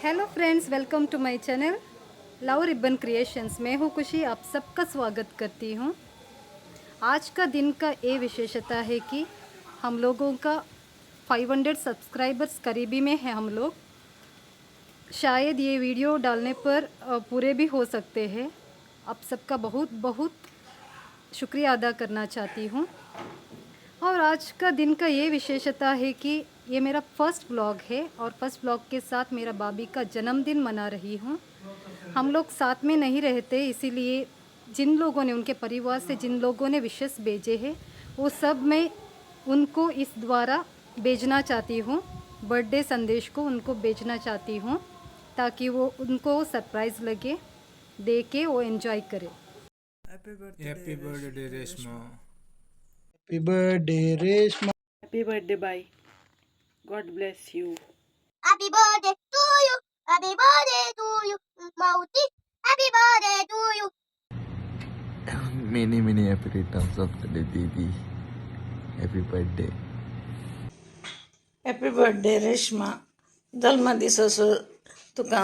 Hello friends, welcome to my channel love ribbon creations. मैं हूँ खुशी, आप सबका स्वागत करती हूँ। आज का दिन का ये विशेषता है कि हम लोगों का 500 सब्सक्राइबर्स करीबी में है। हम लोग शायद ये वीडियो डालने पर पूरे भी हो सकते हैं। आप सबका बहुत बहुत शुक्रिया अदा करना चाहती हूँ। और आज का दिन का ये विशेषता है कि ये मेरा फर्स्ट ब्लॉग है और फर्स्ट ब्लॉग के साथ मेरा भाभी का जन्मदिन मना रही हूँ। हम लोग साथ में नहीं रहते, इसीलिए जिन लोगों ने उनके परिवार से जिन लोगों ने विशेष भेजे हैं वो सब मैं उनको इस द्वारा भेजना चाहती हूँ। बर्थडे संदेश को उनको भेजना चाहती हूँ ताकि वो उनको सरप्राइज़ लगे, दे के वो एंजॉय करे। Happy birthday Reshma. Happy birthday Reshma. Happy birthday, bye. God bless you. Happy birthday to you. Happy birthday to you. Mauti. Happy birthday to you. Many many happy returns of the day, Didi. Happy birthday. Happy birthday Reshma. जल्मदीस असो तुका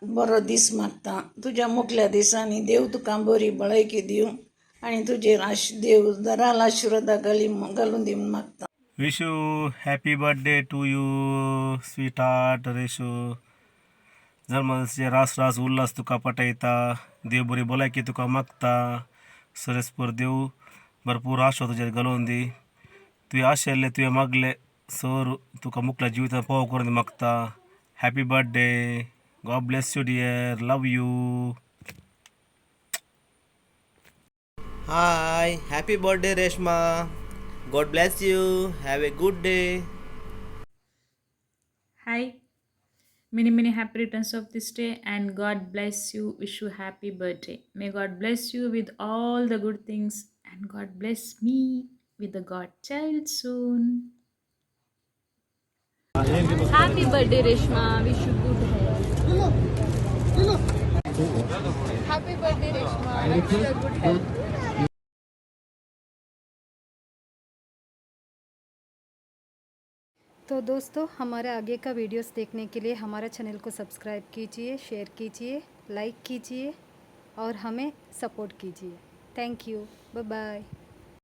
बरो दीस मागता. तुज्या मुखल्या दिसांनी देव तुका बरी भलायकी दिवं आनी तुजेर देव दराल आशिर्वादा घालून दी म्हूण मागता. Wish you happy birthday to you sweetheart Reshu. जन्मदिसाचे रास रास उल्हास तुका पटयता. देव बरी भलायकी तुका मागता. सरस्पर देव भरपूर आशा तुजेर घालून दी. तुवें आशिल्लें तुवें मागलें सर तुका मुखल्या जिवितांत पाव करून मागता. Happy birthday. God bless you dear. Love you. Hi, happy birthday Reshma. God bless you. Have a good day. Hi, many many happy returns of this day and God bless you. Wish you happy birthday. May God bless you with all the good things and God bless me with the God child soon. Happy birthday Reshma, wish you good health. Happy birthday Reshma, wish you good health. तो दोस्तों, हमारे आगे का videos देखने K लिए हमारा channel को subscribe कीजिए, share कीजिए, लाइक कीजिए और हमें सपोर्ट कीजिए। Thank you, bye bye.